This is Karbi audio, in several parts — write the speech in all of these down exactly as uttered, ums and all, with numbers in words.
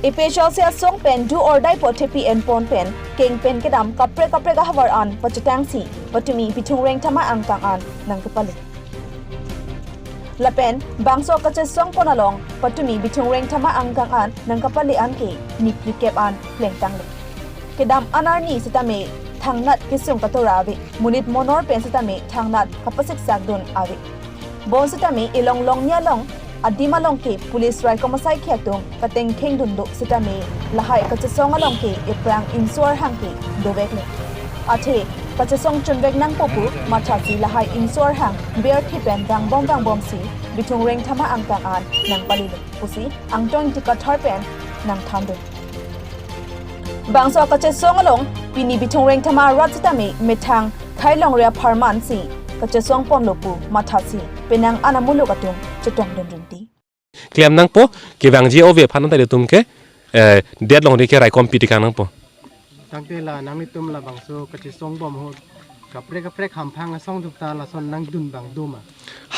APHLC asong pen do or die pu thepi enpon pen keng pen kedam kaprek kaprek ahavar an pachetangsi patumi Bithung Rengthama angkang an nangkepali. Lapen bangso kachesongpon along patumi Bithung Rengthama angkang an nangkepali anke niphlikep an plengtanglo. Kedam an arni sitame thangnat kesung katora ave, monit monor pen sitame thangnat kapasiksakdun ave. Bonsitame elong longni along adim along ke police raikom asaikhi atum katengkhengdun do sitame lahai kachesong along ke ephrang inso arhang ke doveklo. Athe kachesong chunvek nangpo pu mathasi lahai inso arhang birthe pen vangbom vangbomsi Bithung Rengthama angkang an nangpalilo pusi Angtong Ingti Kathar pen nangthandun. Bangso kachesong along pini Bithung Rengthama arat sitame methang khai longri apharmansi kachesongponlo pu mathasi penang an amuluk atum chetongdun rinti. Klem nangpo, kevangji ove aphan ta ilitum ke, eh, det longri ke raikom pi tekang nangpo. Tangte la nanglitum labangso kachesongbom ahut kaprek kaprek hamphang asong atum ta lason nangdun abang do ma?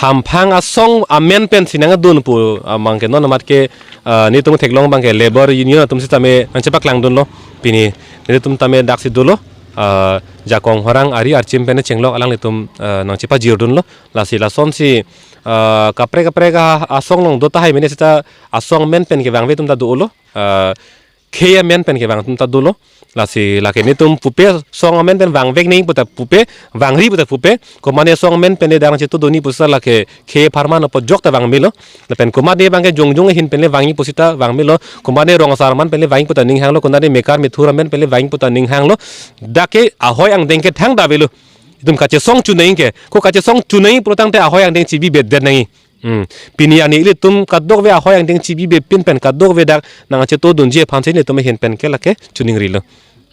Hamphang asong amen pensi nangdun pu, ah, abang ke non amat ke, ah, nelitum theklong abang ke labour union atum sitame nangchepaklangdunlo. Pini nelitum tame daksi dolo, ah, jakong horang ari archim pen chenglok alanglitum, ah, nangchepajirdunlo. Lasi lasonsi, ah, kaprek kaprek a-, asong along do tahai mene seta asong amen pen kevangve atum ta dolo. Ah, khei amen pen kevang atum ta dolo. Lasi lake nelitum pupe asong amen pen vangvek nangji puta pupe, vangri puta pupe. Komane asong amen pen le dang chetudun nangji pusi lake khei apharman apot jok ta vangmelo. Lapen komane abang ke jongjong ahin pen le vangji pusita vangmelo. Komane rong asar amen pen le vangji puta ninghanglo. Komane mekar methur amen pen le vangji puta ninghanglo. Dak ke ahoi angdeng ke thangta avelo. Itum kachesong chu nangji ke. Ko kachesong chu nangji pulotangte ahoi angdeng chibibedet nangji. Hmm. Pini arni ilitum kadokave ahoi angdeng chibibe pin pen kadokave dak nangchetodunji aphansi nelitum ahin pen ke lake chiningrilo.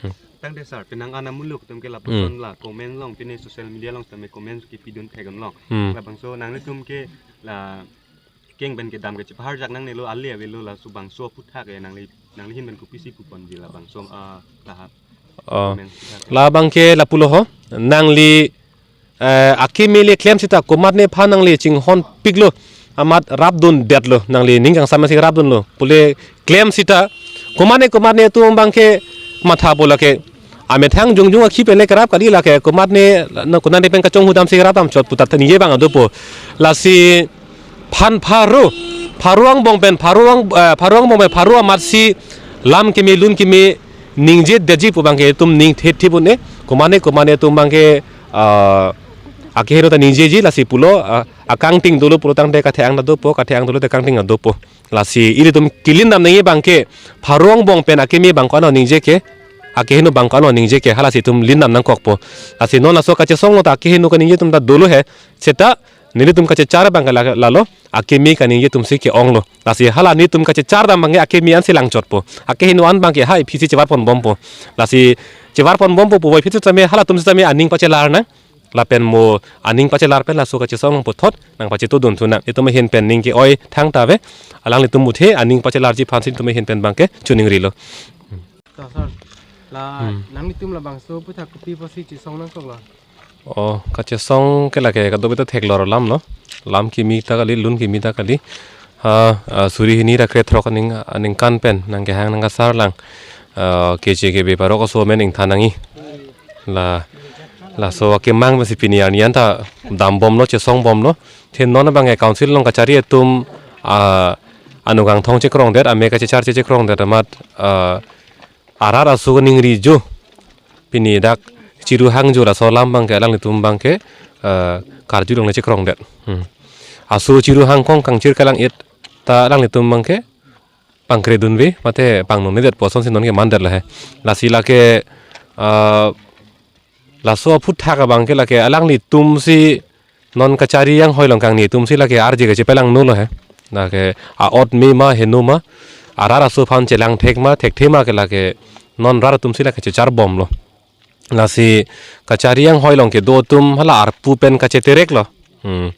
Hmm. Tangte sir, penang an amuluk atum ke lapuson Hmm. la comment along, pini social media along tame comment kepidun thekdunlo. Hmm. Labangso nanglitum ke la keng pen kedam ke chepaharjak nangnelo, ale avelo, laso bangso aphuthak ke nangli, nangli ahin pen kopisi puponji labangso, ah, lahat. Oh. Comment aphuthak. Labang ke lapulo ho, nangli eh, akimi le klem sita komatne aphan nangli chinghonpiklo, amat rapdundetlo, nangli ning kangsam si rapdunlo pule klem sita komatne komatne atum abang ke mathapo lake amethang jongjong akhi pen le kerap kali lake komatne na konatne pen kachonghu damsi kerap damchot puta ningje abang dopo. Lasi phan pharo, pharo angbong pen pharo ang, eh, pharo angbong pen pharo amatsi lam keme lun keme ningjedetji pu abang ke itum ning thethe un-e, komatne komatne atum abang ke, ah, akeheno ta ningjeji lasi pulo, ah, akangting dolo pulotangte kathe-ang ta dopo, kathe-ang dolo te kangting ta dopo. Lasi ilitum kelin dam nangji abang ke pharo angbong pen akimi abang ko ano ningje ke, akeheno abang ko ano ningje ke, halasi itum lin dam nangkokpo. Lasi non laso kachesong along ta akeheno kaningje atum ta dolo he, seta nelitum kachechar abang ke la-, lalo, akimi kaningje atumsi ke-onglo. Lasi hala nelitum kachechar dam abang ke akimi ansi langchotpo. Akeheno an abang ke hai aphisi chevarponbompo. Lasi chevarponbompo puvoiphit sitame halatum sitame aning pachelar nang. Lapen mo aning pachelar pen laso kachesong along puthot nangpachetodunthu nang. Itum ahin pen ning ke-oi thangta ave. Alanglitum muthe aning pachelarji aphansi itum ahin pen abang ke chiningrilo. To, sir. La Hmm. nanglitum labangso aphuthak kopi apotsi chesong nangkoklo? Oh, kachesong ke lake kadokave ta theklor alamlo. Lam kimi ta kali, lun kimi ta kali. Ha, ah, suri hini ra krethrok aning, aningkan pen nangkehang nangkasarlang. Ah, keche kebe parok aso amen ingthan nangji. La, laso akemang pensi pini arni anta dambomlo, chesongbomlo. The non abang ke council along kachari atum, ah, anu kangthong chekrongdet, ame kachechar chekrongdet amat, ah, arat aso kaningri jo. Pini dak chiru hang jo laso alam abang ke alanglitum abang ke, eh, karjulong le chekrongdet. Hmm. Aso chiru hang kong kangchir kalang-it ta alanglitum abang ke pangkredunve, mate pangdundetpo asonsi non ke mandetlo he. Lasi lake, eh, laso aphuthak abang ke lake alanglitumsi non kachari anghoi along kangni atumsi lake arje kachepalangno lo he. Lake a-ot me ma heno ma. Arat aso aphan chelang thek ma, thekthe ma ke lake non rat atumsi lake checharbomlo. Lasi kachari anghoi along kedo atum hala arpu pen kachetereklo. Hmm.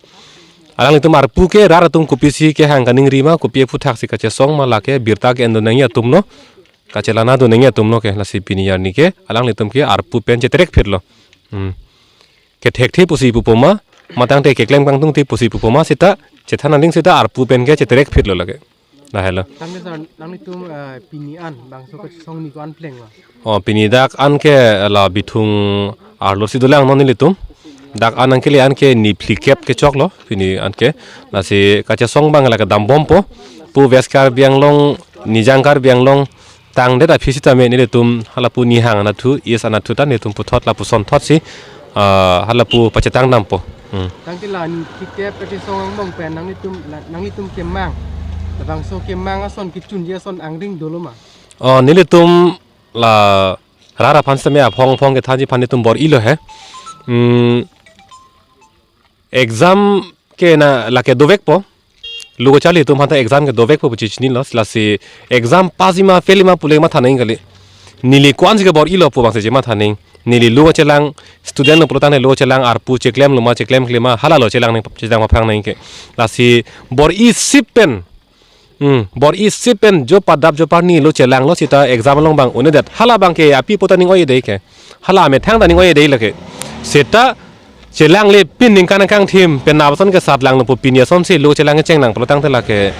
Alanglitum arpu ke rat atum kopisi kehang kaningri ma, kopi aphuthaksi kachesong ma lake birta ke-endun nangji atumlo. Kachelanadun nangji atumlo ke lasi pini arni ke alanglitum ke arpu pen cheterekphitlo. Hmm. Kethekthe pusi pupo ma, matangte keklem kangtungthe pusi pupo ma sita, chethan aning sita arpu pen ke cheterekphitlo lake. Lahelo. Tangte sir, nanglitum, eh, pini an bangso kachesong ni ko-an plenglo? Oh, pini dak an ke la Bithung arlo si dolang non nelitum. Dak an nangkele an ke ni phlikep kechoklo, pini an ke. Lasi kachesong abang la kedam bompo. Pu West Karbi Anglong, Nijang Karbi Anglong tangdet aphi sitame nelitum halapu Nihang anatthu, East anatthu ta nelitum puthot lapuson thotsi, ah, halapu pachetang dampo. Hmm. Tangte la ni phlikep kachesong angbong pen nanglitum, la, nanglitum kemang. Labangso kemang ason kechunji ason angdeng dolo ma? Oh, nelitum la rat aphan sitame aphong aphong kethanji aphan nelitum bor-ilo he. Hmm, exam ke na lake dovekpo. Lo kacharli atum aphanta exam ke dovekpo pu chechinilo, lasi exam pass ji ma fail ji ma pule matha nangji kali. Neli ko-ansi kebor-ilo pu abangsi chematha nangji. Neli lo kachelang, student lo pulotangte lo kachelang, arpu cheklemlo ma cheklemkle ma, halalo chelang nangji, chelang paphrang nangji ke. Lasi bor-i sip pen, hmm, bor-i sip pen jo padap jo parni lo chelanglo seta exam along abang un-edet. Hala abang ke api apo ta ning oi-e dei ke. Hala amethang ta ning oi-e dei lake. Seta chelangle pin ningkan kangthim pen nap ason ke sat langlo pu, pini asonsi lo chelang kecheng nang pulotangte lake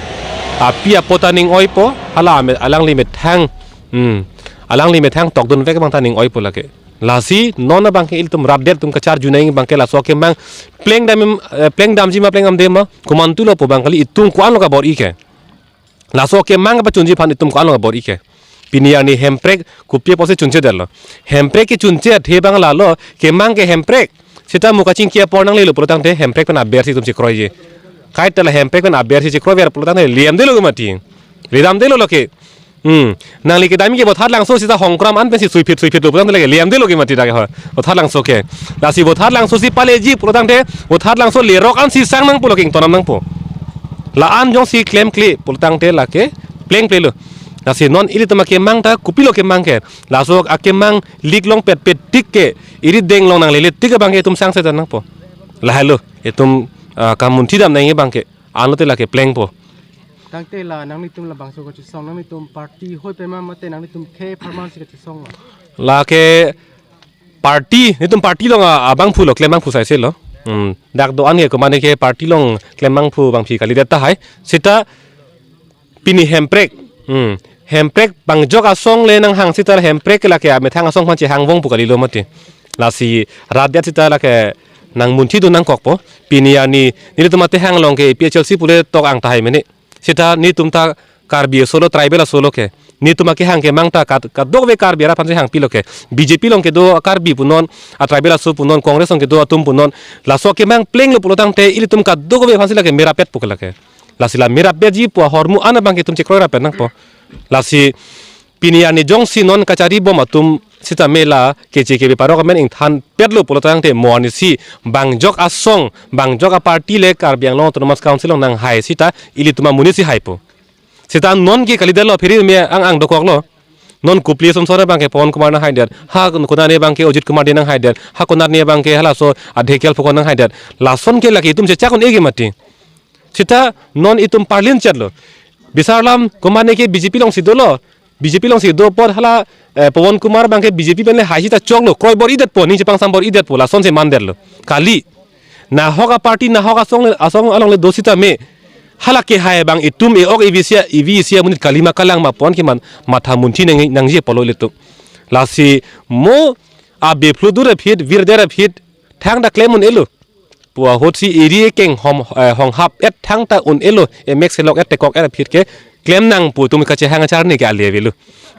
api apo ta ning oipo, hala ame-, alangli methang, hmm, alangli methang tokdunvek abang ta ning oipo lake. Lasi non abang ke ilitum rat det atum kacharju nangji abang ke laso kemang plengdam, eh, plengdamji ma plengdamde ma, komantulo pu abang kali, itum ko-anlo kabor-i ke. Laso kemang kepachunji aphan itum ko-anlo kabor-i ke. Pini arni hemprek kopi apotsi chunchedetlo? Hemprek kechunche athe abang lalo, kemang ke hemprek. Seta mo kachingki apor nanglelo pulotangte hemprek pen abersi itum chekroiji. Kaita la hemprek pen abersi chekroiver pulotangte liamdelo ke mati. Lidamdelo lake. Hmm. Nangli kedam ke Bothatlangso seta Hongkram an pensi suiphit suiphitlo pulotangte lake liamdelo ke mati dak ho. Bothatlangso ke. Lasi Bothatlangso si paleji pulotangte Bothatlangso lerok ansi sang nangpo, lake ingtonnam nangpo. La-an jongsi klemkle pulotangte lake plengplelo. Lasi non ilitum akemang ta kopilo kemang ke. Laso akemang lik longpet pet tik ke, iri deng along nanglele tik abang ke itum sangse nangpo. Lahelo itum, ah, kamunthi dam nangji abang ke. Anlote lake plengpo. Tangte la nanglitum labangso kachesong, nanglitum party hoi pema mate nanglitum khei apharmansi kachesonglo? Lake party, nelitum party along a-, abangphulo, klem abangphu saiselo. Hmm, dak do-an ke komatne ke party along klem abangphu abangpi kalidet tahai. Seta pini hemprek. Hmm, hemprek bangjok asong le nanghang seta hemprek ke lake amethang asong aphan chehang vong pu kalilo mati. Lasi rat det seta lake nangmunthidun nangkokpo. Pini arni nelitum atehang along ke A P H L C pule tok ang tahai mene. Seta nelitum ta Karbi asolo, tribal asolo ke. Nelitum akehang kemang ta kad-, kadokave Karbi arat aphansi hangpilo ke. B J P along kedo Karbi punon, a tribal aso punon, Congress along kedo atum punon. Laso kemang plenglo pulotangte ilitum kadokave aphansi lake merapetpo ke lake. Lasi la merapetji pu ahormu an abang ke itum chekroi rapet nangpo. Lasi pini arni jongsi non kachari bom atum sitame la keche kebe parok amen ingthanpetlo pulotangte mo arnisi bangjok asong, bangjok aparty le Karbi Anglong Autonomous Council along nanghai seta ilitum amonitsi haipo. Seta non ke kalidetlo, pherime ang ang dokoklo. Non kopili asomson abang ke Pawan Kumar nanghaidet, ha konatne abang ke Ajit Kumar Dey nanghaidet, ha konatne abang ke halaso Adhekial Phukan nanghaidet. Lason ke lake itum chechak un-e ke mati. Seta non itum parlin chetlo. Bisar alam komatne ke B J P alongsi dolo. B J P alongsi do apot hala, eh, Pawan Kumar abang ke B J P pen le hai seta choklo. Kroi bor-idetpo, ning chepangsam bor-idetpo, lasonsi mandetlo. Kali. Nahok aparty, nahok asong le, asong along le do sitame. Hala kehai abang itum e-ok evi isi, evi isi amonit kalima kalang ma pu an ke man, matha munthi nang, nangji apotlo ilitum. Lasi mo abe phlu dur aphi, virder aphi, thangta klem un-elo. Pu ahutsi eri ekeng hom, eh, honghap et thangta un-elo, emek selok et tekok et aphi ke klem nang pu itum kachehang acharni ke ale avelo.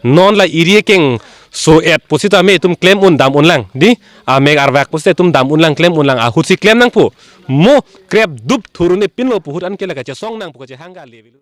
Non la eri ekeng so-et pusitame itum klem un dam unlang, di, amek arvak pusita itum dam unlang, klem unlang, ahutsi klem nangpo. Mo krep dup thurune pinlo pu ahut an ke la kachesong nang pu kachehang ke ale avelo.